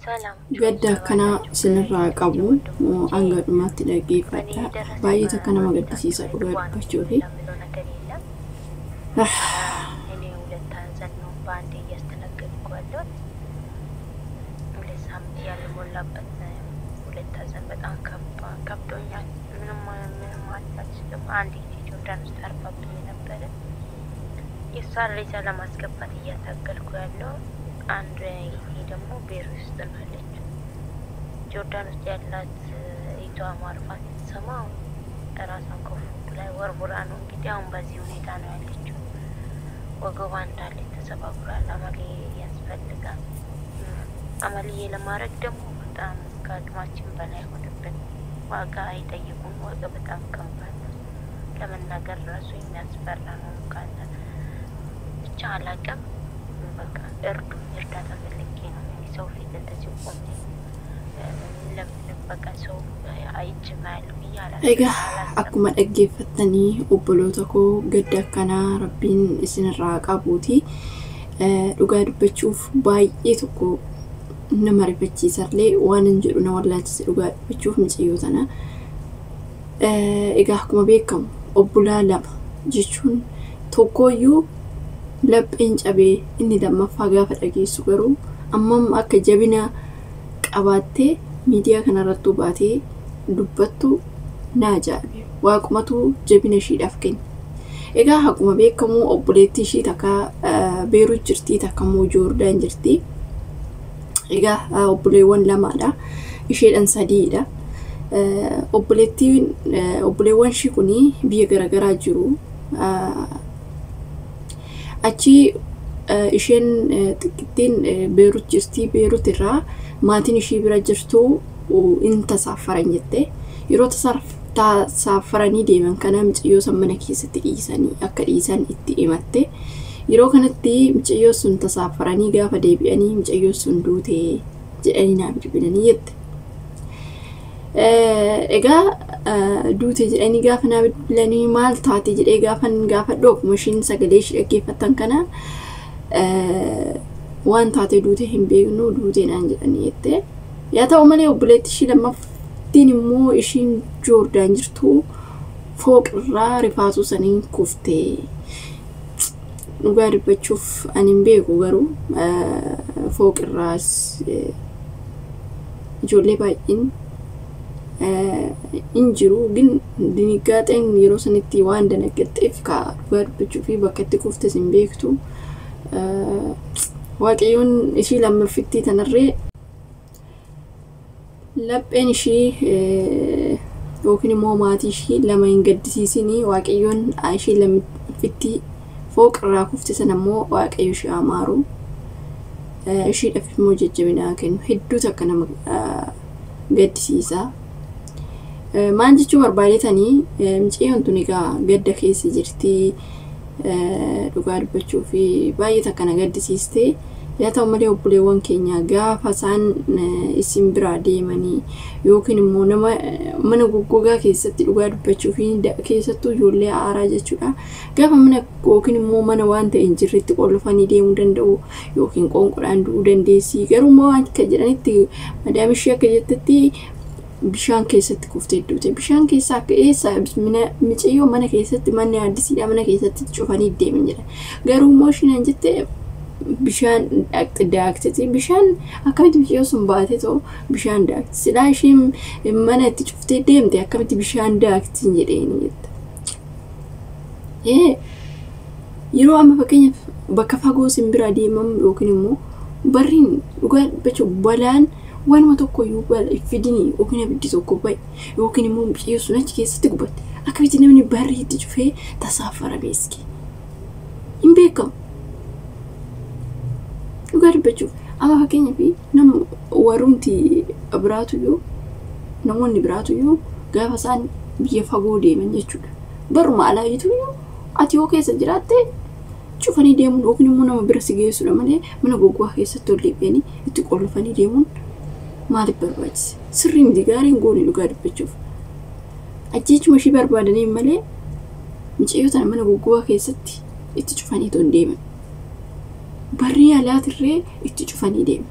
Gadda akkanaa isinirraa qabu hanga dhumaatti dhaggeeffadha. Baay'ee takka nama gaddisiisa dhugaa dubbachuufi. እኔ ሁለት ሀዘን ነው በአንዴ እያስተናገድኩ ያለሁት። 2 ሳምንት ያልሞላበት ሁለት ሀዘን በጣም ከብዶኛል። ምንም ምንም ማለት አልችልም። አንድ ጊዜ ጆርዳን ውስጥ አርፋብኝ ነበረ። የእሷን ሬሳ ለማስገባት እያታገልኩ ያለው አንድ ጊዜ ደግሞ ቤሩት ውስጥ ነው ያለችው። ጆርዳን ውስጥ ያላት እህቷ ማርፋት ስትሰማ ራሷን ከፎቅ ላይ ወርውራ ነው እንግዲህ አሁን በዚህ ሁኔታ ነው ያለችው። ወገቧ እንዳለ ተሰባብሯል። አመልዬ ያስፈልጋል። አመልዬ ለማድረግ ደግሞ በጣም ከአቅማችን በላይ ሆነብን። ዋጋ አይጠይቁም። ዋጋ በጣም ከባድ ነው። ለመናገር ራሱ የሚያስፈራ ነው። ካለ ብቻ አላውቅም። በቃ እርዱ፣ እርዳታ ፈልጌ ነው ሰው ፊት እንደዚህ ቆሜ ለምን በቃ ሰው አይችም ያለው ብዬ Egaa akkuma dhaggeeffattanii obboloota koo, gadda akkanaa rabbiin isinirraa qabuuti. Dhugaa dubbachuuf baay'ee tokko nama rifachiisallee waan hin jedhu na wallaalchise dhugaa dubbachuuf mucayyoo tana. Egaa akkuma beekamu obbolaa lama jechuun tokkooyyuu lapheen cabee inni lammaffaa gaafa dhageessu garuu ammam akka jabina qabaattee miidiyaa kanarrattuu baatee dubbattu na ajaa'ibe. Waaqumatu jabina ishiidhaaf kenne. Egaa akkuma beekamu obboleettii ishii takka Beerut jirti, takka immoo Joordaan jirti. Egaa obboleewwan lamaadha. Isheedhaan sadiidha. Obboleettiin obboleewwan ishii kuni biyya garaagaraa jiru. Achi isheen xiqqittiin Beerut jirti. Beerut irraa maatiin ishii bira jirtu in tasaafaran jette. Yeroo tasaafaranii deeman kana mucayyoo san mana keessatti dhiisanii akka dhiisan itti himatte. Yeroo kanatti mucayyoo sun tasaafaranii gaafa deebi'anii mucayyoo sun duute jedhanii naa bilbilanii jette. Egaa duute jedhanii gaafa naa bilbilanii maal taate jedhee gaafan gaafadhu akkuma ishiin sagalee ishii dhaggeeffattan kana waan taate duute hin beeknu duute naan jedhanii jette. Yaa ta'u malee obboleetti ishii lammaffittiin immoo ishiin Joordaan jirtu fooqirraa rifaatuu saniin kuftee. Dhugaa dubbachuuf ani hin beeku garuu fooqirraas ijoollee baay'een hin jiru gin diniggaaxeen yeroo sanitti waan danaggatteef ka dhugaa dubbachuu fi bakka itti kuftes hin beektu. Waaqayyoon ishii lammaffittii tanarree lapheen ishii yookiin immoo maatii ishii lama hin gaddisiisinii, Waaqayyoon ishii lammaffittii fooqirraa kufte sana immoo Waaqayyo ishee amaaru. Ishiidhaaf immoo jajjabina kennu. Hedduu takka nama gaddisiisa. Maal jechuu barbaadetanii, mucayyoon tun egaa gadda keessa jirti. Dhugaa dubbachuu fi baay'ee takka na gaddisiiste. Yaa ta'u malee obboleewwan keenya gaafa isaan isin biraa deemanii yookiin immoo nama mana goggogaa keessatti dhugaa dubbachuu fi keessattuu ijoollee haaraa jechuudha. Gaafa mana yookiin immoo mana waan ta'e hin jirretti qollofanii deemuu danda'u yookiin qoonqodhaan du'uu dandeessi. Garuu immoo akka jedhanitti madaam ishee akka jettetti bishaan keessatti kuftee duute. Bishaan keessaa akka eessa mucayyoo mana keessatti manni addisiidha mana keessatti cufanii deeman jedha. Garuu immoo ishiin jette bishaan daakteti. Bishaan akkamitti mucayyoo sun baate too bishaan daakti? Silaa isheen mana itti cuftee deemte akkamitti bishaan daakti jedheeni jette. Yeroo amma fakkeenyaaf bakka fagoo simbira deemamu yookiin immoo barriin dhugaa dubbachuuf balaan waanuma tokko iyyuu fidini yookiin abiddi tokko ba'e yookiin immoo mucayyoo sun achi keessatti gubatte akkamitti namni barrii itti cufee tasaafarame iski hin beekamu. Dhugaa dubbachuuf amma fakkeenyaaf nama warrumti biraatuyyuu namoonni biraatuyyuu gaafa isaan biyya fagoo deeman jechuudha. Baruma alaayituu ati yoo keessa jiraatte cufanii deemuun yookiin immoo nama bira si geessudha malee mana goggogaa keessatti ol deebi'anii itti qollofanii deemuun maaliif barbaachise? Sirrii miti, gaariin goone dhugaa dubbachuuf. Ajjeechuma ishii barbaadanii malee mucayyoo tana mana goggogaa keessatti itti cufanii ton deeman. Barrii alaatirree itti cufanii deeman.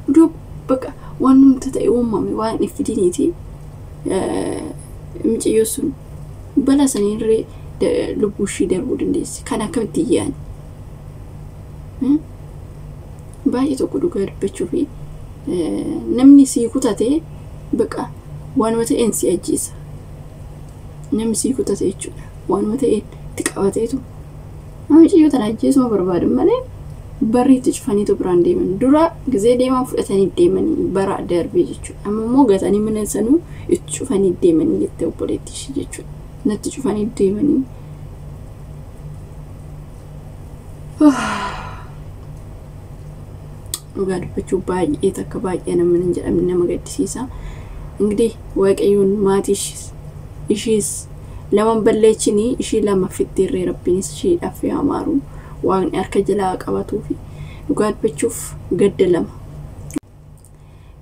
Iddoo Bakka waan ta'e uumame waan iffidiniiti mucayyoo sun balaa saniirree lubbuu ishii darbuu dandeessi. Kan akkamitti yaani? Baay'ee tokko dhugaa dubbachuu fi namni sii kutate bakka waanuma ta'een si ajjeesa. Namni sii kutate jechuudha. Waanuma ta'een itti qabateetu. Mucayyoo tana ajjeesuma barbaadan malee barri itti cufaniitu biraan deeman. Dura gizee deeman fudhatanii deemanii bara darbee jechuudha. Amma immoo gatanii mana sanuu itti cufanii deemanii jettee obboleettii ishee jechuudha. Natti cufanii deemanii. Dhugaa dubbachuu baay'ee takka baay'ee nama hin jedhamne nama gaddisiisa. Ingidihi Waaqayyoon maatii ishees laman balleechinii ishii lama fittiirree rabbiinis isheedhaaf yaa maaru waaqni harka jalaa qabatuu fi dhugaa dubbachuuf gadda lama.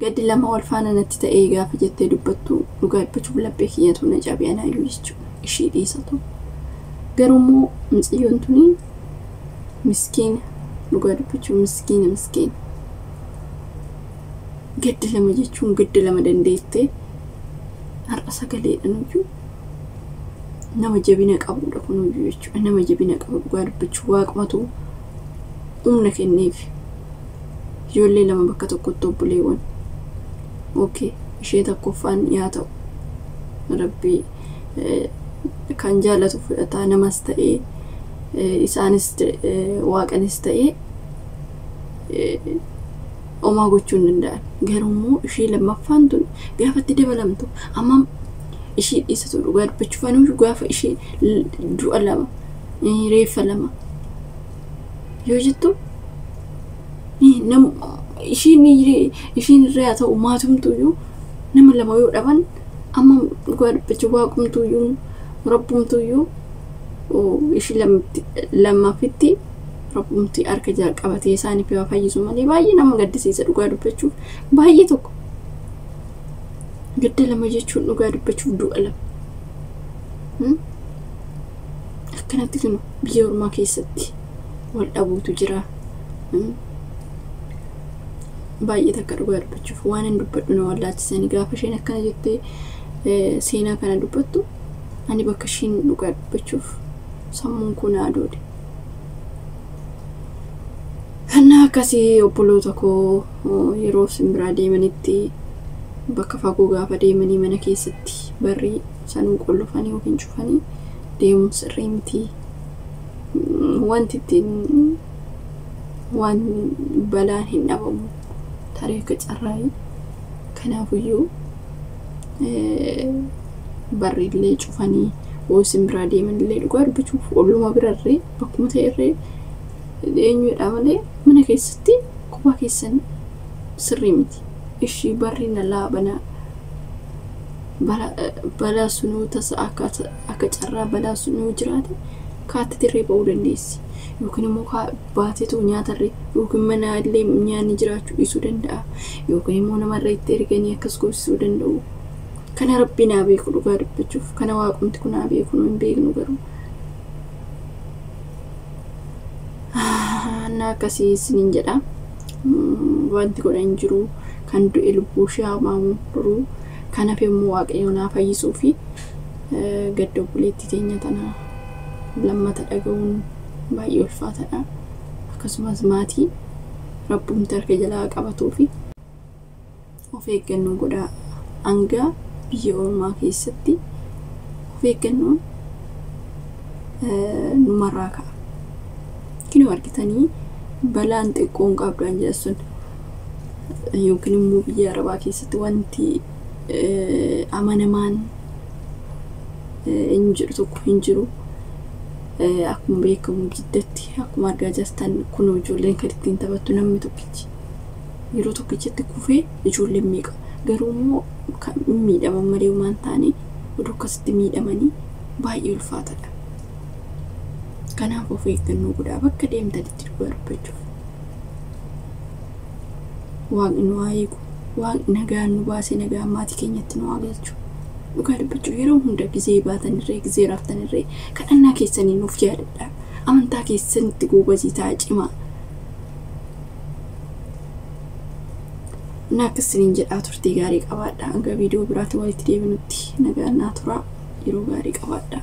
Gaddi lama wal faana natti ta'ee gaafa jettee dubbattu dhugaa dubbachuuf laphee kiyyatu na cabee anaayyuu jechuudha. Ishii dhiisatu. Garuu immoo mucayyoon tuni miskiina dhugaa dubbachuuf miskiina miskiina. Gadda lama jechuun gadda lama dandeettee har'a sagaleedhaan iyyuu nama jabina qabudha kunuyyuu jechuudha. Nama jabina qabu dhugaa dubbachuu waaqumatu humna kenneef. Ijoollee lama bakka tokkotti obboleewwan. Okay, ishee tokkoffaan yaa ta'u rabbi kan jaalatu fudhataa namas ta'ee isaanis waaqanis ta'ee homaa gochuu hin danda'an. Garuu immoo ishee lammaffaan tun gaafa itti dabalamtu amma ishee dhiisatu dhugaa dubbachuuf anuyyuu gaafa ishee du'a lama reeffa lama yoo jettu ishiin irraa haa ta'u maatumtuyyuu nama lama yoo dhaban amma dhugaa dubbachuu waaqumtuyyuu rabbumtuyyuu ishii lammaffitti rabbumti harka jala qabatee isaaniif yaa fayyisu malee baay'ee nama gaddisiisa dhugaa dubbachuuf baay'ee tokko. Gadda lama jechuun dhugaa dubbachuuf du'a lama. Akkanatti kunu biyya ormaa keessatti wal dhabuutu jira. Baay'ee takka dhugaa dubbachuuf waan hin dubbadhu na wallaachisanii gaafa isheen akkana jettee seenaa kana dubbattu ani bakka ishiin dhugaa dubbachuuf sammuun kun adoode. Kana akkasii obboloota koo yeroo isin biraa deemanitti bakka fagoo gaafa deemanii mana keessatti barrii sanuu qollofanii yookiin cufanii deemuun sirrii miti. Wanti ittiin waan balaan hin dhabamu tarii akka carraayi. Kanaafiyyuu barriillee cufanii yoo isin biraa deemanillee dhugaa dubbachuuf olluma birarree bakkuma ta'erree eenyudha malee mana keessatti kophaa keessan sirrii miti. Ishii barri nalaa banaa balaa sunuu tasa akka carraa balaa sunuu jiraate kaattitirree ba'uu dandeessi. Yookiin immoo baateetu nyaatarree yookiin mana illee nyaanni jiraachuu dhiisuu danda'a. Yookiin immoo namarra itti erganii akkas goosisuu danda'u. Kana rabbi naa beeku dhugaa dubbachuuf kana waaqumti kun naa beeku nu hin beeknu garuu. Na akkasii isiniin jedha. Wanti godhan jiru kan du'e lubbuu ishee hamaamu duruu kan hafe immoo waaqayyo naa fayyisuu fi gadda obboleettii teenya tana lammata dhaga'uun baay'ee ulfaataadha. Akkasumas maatii rabbumti harka jalaa qabatuu fi of eeggannoo godhaa. Hanga biyya ormaa keessatti of eeggannoon numarraa ka'a. Kinoo argitanii balaan xiqqoon qabdu jedha sun yookiin immoo biyya arabaa keessatti wanti amanamaan hin jiru tokko hin jiru. Akkuma beekamu jiddatti akkuma argaa jirtan kun ijoolleen kan ittiin taphattu namni tokkichi yeroo tokkichatti kufee ijoolleen meeqa garuu immoo kan miidhaman malee waan taane oduu akkasitti miidhamanii baay'ee ulfaataadha. Kanaaf of eeggannoo godhaa bakka deemtanitti dhugaa dubbachuuf. Waaqni nu haa eegu, waaqni nagaan nu baasee nagaan maatii keenyatti nu haa galchu. Dhugaa dubbachuuf yeroo hunda gizee baatanirree gizee raftanirree kadhannaa keessanii nuuf yaadadha. Amantaa keessanitti goobazii ta'aa cimaa. Inni akkas isiniin jedhaa turtii gaarii qabaadha. Hanga viidiyoo biraatti walitti deebinutti nagaan naa turaa. Yeroo gaarii qabaadha.